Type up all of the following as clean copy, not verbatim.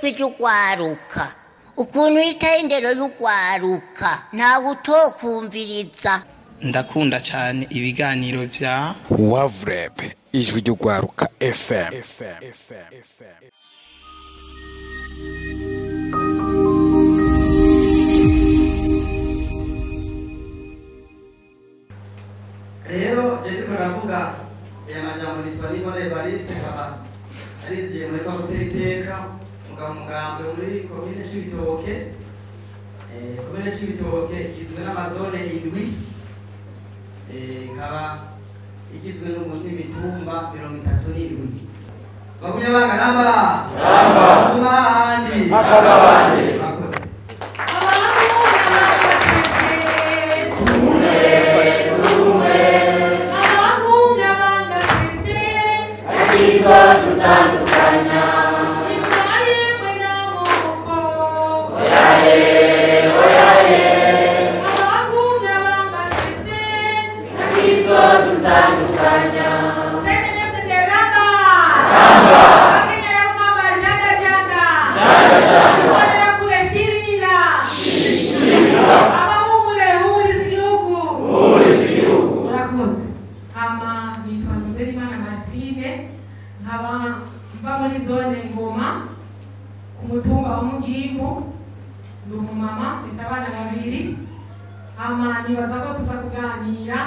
Ijwi ry'ugwaruka ukuntu yitaye indero y'ugwaruka ntawe utokumviriza. Ndakunda cyane ibiganiro vya Wavrep, ijwi ry'ugwaruka FM. Rero je ndiko ndavuga aya majambo, nitwa Nibona Evariste, nkaba ariziye muri gutera iteka mugambwe muri komine Cibitoke. Komine Cibitoke igizwe n'amazone 7, ikaba igizwe n'imitumba 37. Bagumye bangaramba kumandi. Murakoze. Nkaba mva muri zone Ngoma ku mutumba wa Mugimbu, ndi umumama mfise abana babiri. Hama nibaza ko tuza kuganira,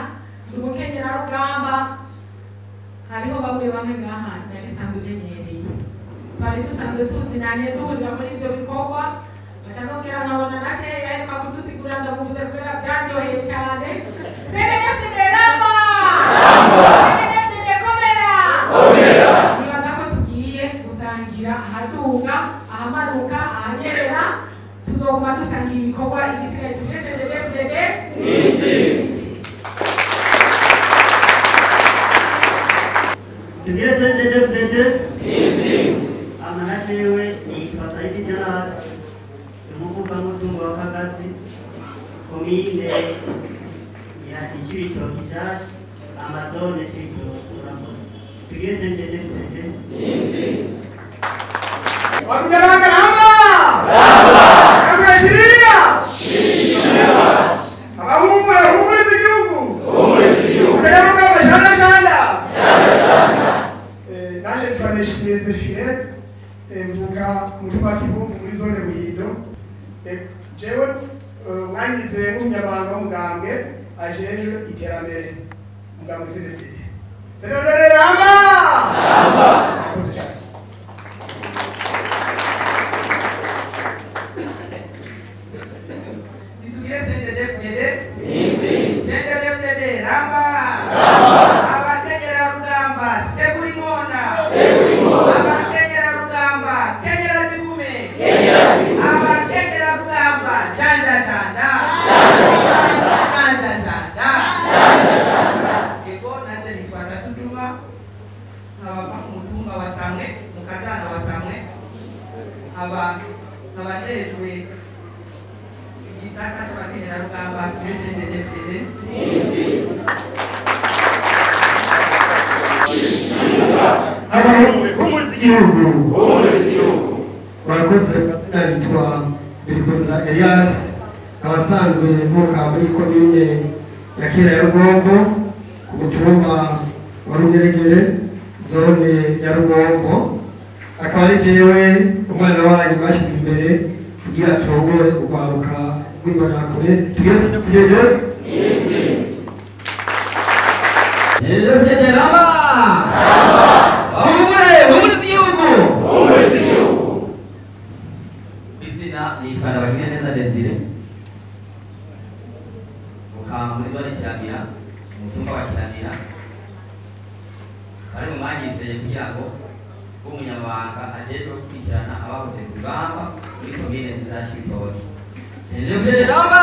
ndi umukenyerarugamba, hariho bamwe bamwe ngaha nari sanzwe menyereye, twari dusanzwe tuzinanye duhurira muri ivyo bikorwa. Baca nongera nkabona na shehe aheruka kudusigura, ndamubuze kubera vyanryoheye cane. Senenefteteramba komera. Nibaza ko tugiye gusangira ahaduga, ahamanuka, ahanyerera, tuzoguma dusangira ibikorwa. Igisigaye tugire CNDD-FDD. Tugire CNDD-FDD. Amana jewe nitwa Saidi Jonas, umuvukamutungo wa Kagazi, komine ya Cibitoke Shasha, amazone Cibitoke. Murakoze. Tugire CNDD-FDD. Bagumye bangaramba Kamurashirira abahumure humuriza igihugu Kagame shanda shanda. Nanje nitwa Ndayishimiye Zefire, mvuka mutumba wa Kivumvu muri zone Buhindo. Jewe mwanyize nk'umunyamabanga w'umugambwe ajejwe iterambere umugambwe CNDD. CNDD ramba. Murakoze cyane. Tugire CNDD-FDD. CNDD-FDD ramba. Abakenyerarugamba Segurimona. Abakenyerarugamba Kenyera zigume. Abakenyerarugamba janja janja. Janja janja. Ego nanje nitwa Tatujuma, nkaba mva ku mutumba wa Samwe, mu kazana wa Samwe, nkaba njejwe igisata c'abakenyerarugamba. Tugire CNDD-FDD. Humuriza igihugu. Murakoze. Amazina yitwa Birikunda Elias, abasanzwe mvuka muri komine ya Kera ya Rugombo, ku mutumba wa Rugeregere, zone ya Rugombo. Akaba ari jewe umwana wanyu bashyize imbere kugira atongore urwaruka rw'Imbonerakure. Tugire CNDD-FDD. Ramba! Humure, humuriza igihugu. Izina nitwa Ndabakineza Desire, mvuka muri zone Kiramira, umutumba wa Kiramira. Bari mu mwanyizeye kugira ngo umunyamabanga ajejwe gukurikirana abahoze ku rugamba muri komine nziza ya Cibitoke. CNDD-FDD ramba!